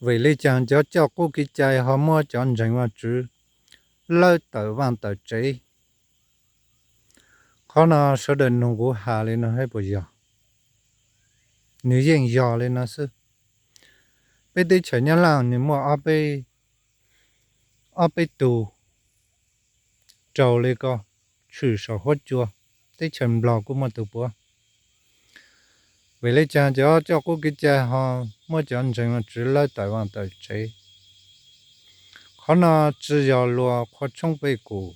Vim li cas cov coj qub kev cai ho muab cov ntseeg Vaajtswv lawb tawm vaaj tawm tsev? Qhov no sawv daws nug kuv has li no hab puas yog? Nws yeej yog li no xwb. Peb teb chaws Nyab Laj nws muaj ob peb tug raug li ko tshwm saum huab cua, teb chaws Nplog kuj muaj tug puav. Vim li cas cov coj qub kev cai ho muab cov ntseeg Vaajtswv lawb tawm vaaj tawm tsev? Qhov no tsi yog luag qhuab tshoob pej kum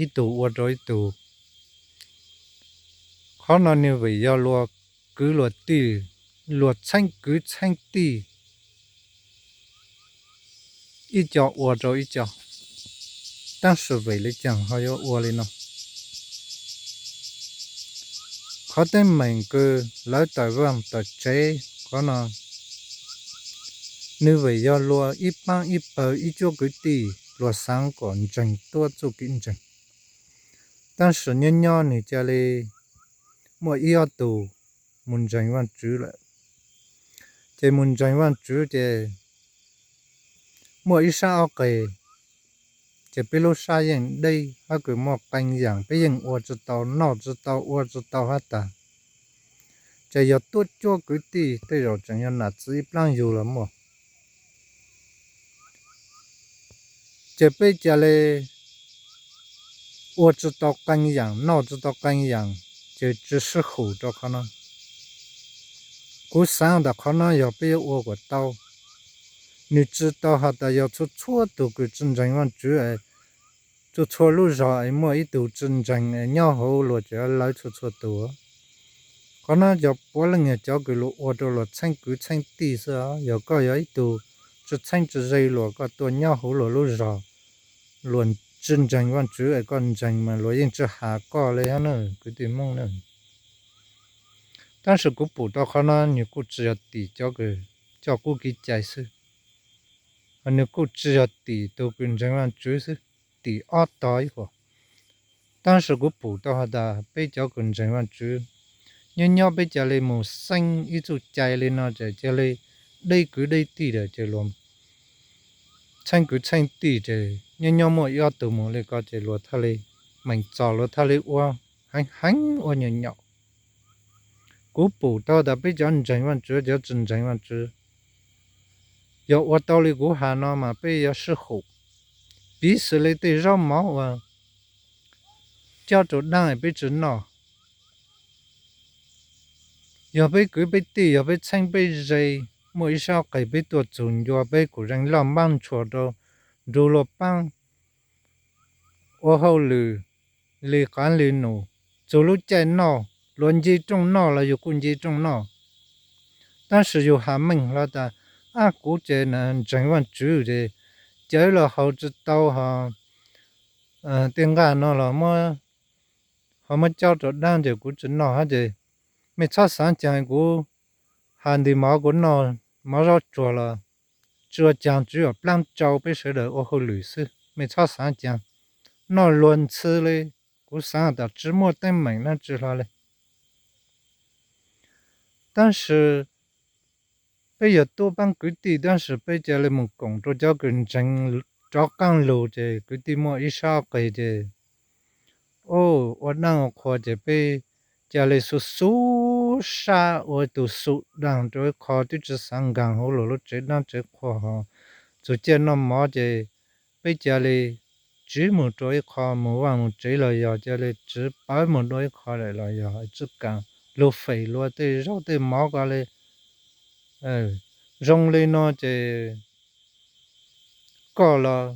ib tug ua rau ib tug. Qhov no nws vim yog luag kwv luag tij, luag txheeb kwv txheeb tij ib co ua rau ib co. Tab sis vim li cas ho yuav ua li no? Qhov teeb meem kws lawv tawm vaaj tawm tsev qhov no, nws vim yog luag ib paab ib pawg ib cuab kwv tij luag xaav kom ntseeg tuab txuj kev ntseeg. Tab sis nyob nyob nws ca le muaj ib ob tug mus ntseeg Vaajtswv lawm. Ces mus ntseeg Vaajtswv ces muaj ib sab ob qig, ces peb lub sab yeej deb hab kws muaj qee yaam peb yeej ua tsi tau, noj tsi tau, ua tsi tau hab tas. Ces yog tuab cuab kwv tij tej zaum tseem yog nam txiv ib plaab yug los muaj. Ces peb ca le ua tsi tau qee yaam, noj tsi tau qee yaam, ces tsi sib hum rau qhov no. Kuv xaav tas qhov no yog peb yuav ua kom tau, nws tsi tau has tas yog txhua txhua tug kws tsi ntseeg Vaajtswv, txhua txhua lub zog es muaj ib tug tsi ntseeg es nyob hauv luag tseem lawv txhua txhua tug. Qhov no yog puav leej yog cov kws luag ua rau luag txheeb kwv txheeb tij xwb. Yog koj yog ib tug tsi txheeb tsi ze luag, koj tuaj nyob hauv luag lub zog, luag tsi ntseeg Vaajtswv es koj ntseeg mas luag yeej tsi has koj li hab na kwv tij Hmoob na. Tab sis kuv pum rau qhov no nws kuj tsi yog tim cov kws coj qub kev cai xwb, nws kuj tsi yog tim tug kws ntseeg Vaajtswv xwb, tim ob tog ib huam. Tab sis kuv pum tau has tas peb cov kws ntseeg Vaajtswv, nyob nyob peb ca le mus xeeb ib txuj cai li no ces ca le deb kwv deb tij lawm ces luag txheeb kwv txheej tij ces nyob nyob muaj ib ob tug mus li ko ces luag thaj li meem txom, luag thaj li ua heev heev ua nyuam nyaum. Kuv pum tau tas peb cov ntseeg Vaajtswv, cov tsi ntseeg Vaajtswv, yog ua tau li kuv has no mas peb yuav sib hum. Piv xws li tej zaub mov uas cob rau daab es peb tsi noj, yog peb kwv peb tij, yog peb txheeb peb ze, muaj ib sab qig peb tuaj txug ncua peb kuj zeeg loj npaab ntshua rau nrug luag paab ua hauj lwm li qaav li num, txug lub caij noj, luag nce rooj noj los yus kuj nce rooj noj. Tab sis yus has meej hlo tas, ab, kuv ces ntseeg Vaajtswv ces cawv los haus tsi tau, ho tej nqaj no los ho muab cob rau daab ces kuv tsi noj hab ces mej txhob xaav caag, kuv has nti mov, kuv noj mov zaub tsuag los tsi ua caag, tsuas yog plaab tsau peb sawv daws ua hauj lwm xwb, mej txhob xaav caag. Noj luag ntxhi li, kuv xaav tas tsi muaj teeb meem dlaab tsi hlo li. Tab sis peb yog tuab paab kwv tij tab sis peb ca le mus koom rau cov kws ntseeg rov qaab lug ces kwv tij muaj ib sab qig ces ua daab ua qhua ces peb ca le xub xub sab ua tug xu daag rau ib qho, twb tsi xaav nkaag hauv luag lub tsev daab tsev qhua ho. Txug caij noj mov ces peb ca le tsiv mus rau ib qho, mus vaaj mus tsev los yog ca le tsiv pawv mus rau ib qho los yog tsi kaam lug fem luag tej zaub tej mov ko li. Zoo li no ces koj los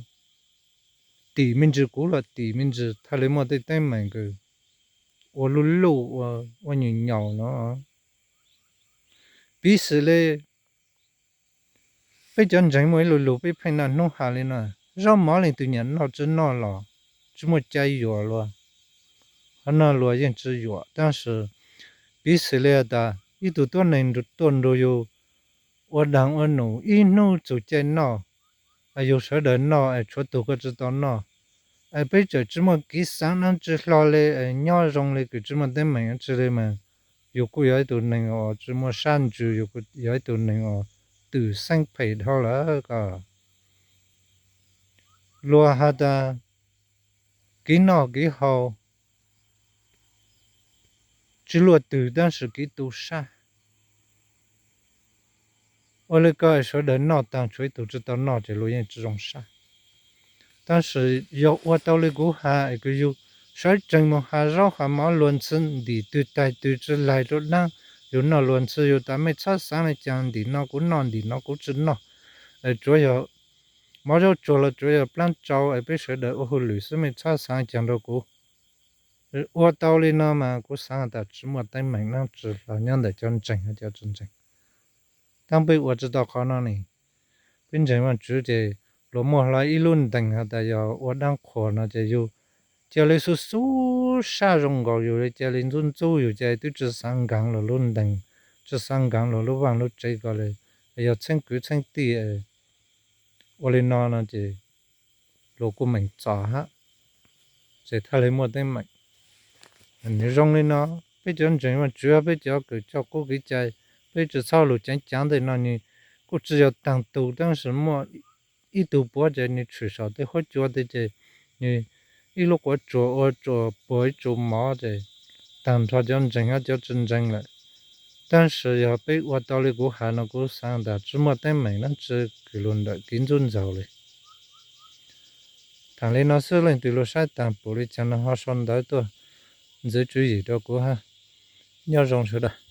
tim me ntsis, kuv los tim me ntsis, thaj li muaj tej teeb meem kws ua luj luj ua nyuam nyaum no. Piv xws li peb cov ntseeg muaj ib lu lug peb pheej naj hnub has li no, zaub mov leej twg nyiam noj tsi noj los tsi muaj cai yuam luag. Qhov no luag yeej tsi yuam, tab sis piv xws li has tas ib tug tuab neeg tuaj nrug yug ua daag ua num, ib hnub txug caij noj, yug sawv daws noj es tshuav tug koj tsi tau noj, es peb txawm tsi muaj kev xaav dlaab tsi hlo li, nyob zoo li kws tsi muaj teeb meem dlaab tsi li mas yus kuj yog ib tug neeg uas tsi muaj sab ntsws, yus kuj yog ib tug neeg uas twm xeeb phem dhau lawm koj. Luag has tas kev noj kev haus tsis luaj twg tab sis kev tu sab. Ua li ko sawv daws noj taag tshuav ib tug tsis tau noj ces luag yeej tsis zoo sab. Tab sis yog ua tau li kuv has es kws yug sawv tsees moog has zaub has mov luag ntxhi ntim twg taig twg tsis laig rua dlaab, yug noj luag ntxhi yug tas mej txhob xaav le caag, ntim no kuv noj, ntim no kuv tsis noj, tsuav yog mov zaub tsuag los tsuav yog plaab tsau es peb sawv daws ua hauj lwm xwb, mej txhob xaav caag rua kuv. Ua tau li no mas kuv xaav has tas tsis muaj teeb meem dlaab tsi los nyob ntawm cov ntseeg hab cov tsis ntseeg. Taab peb ua tsis tau qhov no ne, peb ntseeg Vaajtswv ces luag muaj hlo ib lub ntees has tas yog ua dlaab qhuas no ces yug ca le xub xub sab zoo nkaus, yug le ca le ntxub ntxub, yug ca le twb tsis xaav nkaag luag lub ntees, tsis xaav nkaag luag lub vaaj lub tsev ko le, yog txheeb kwv txheeb tij ua li no no ces luag kuj meem txom hab, ces thiaj le muaj teeb meem. Nws zoo li no, peb cov ntseeg Vaajtswv, peb cov kws coj qub kev cai, peb tsis txhob lug caav caav ntej no, nws kuj tsis yog taag tug tab sis muaj ib tug puav ces nws tshwm saum tej huab cua tej ces nws ib lub quav tsuas ua tsuas puag ib tsu mov ces taag nrho cov ntseeg hab cov tsis ntseeg lawm. Tab sis yog peb ua tau li kuv has no kuv xaav tas tsis muaj teeb meem dlaab tsi kws lug ntawm kev ntxub ntxaug li. Thaam le no xwb, leej twg lug saib taag pum li caag no ho sau ntawv tuaj ntxiv tswv yim rua kuv hab. Nyob zoo sawv daws.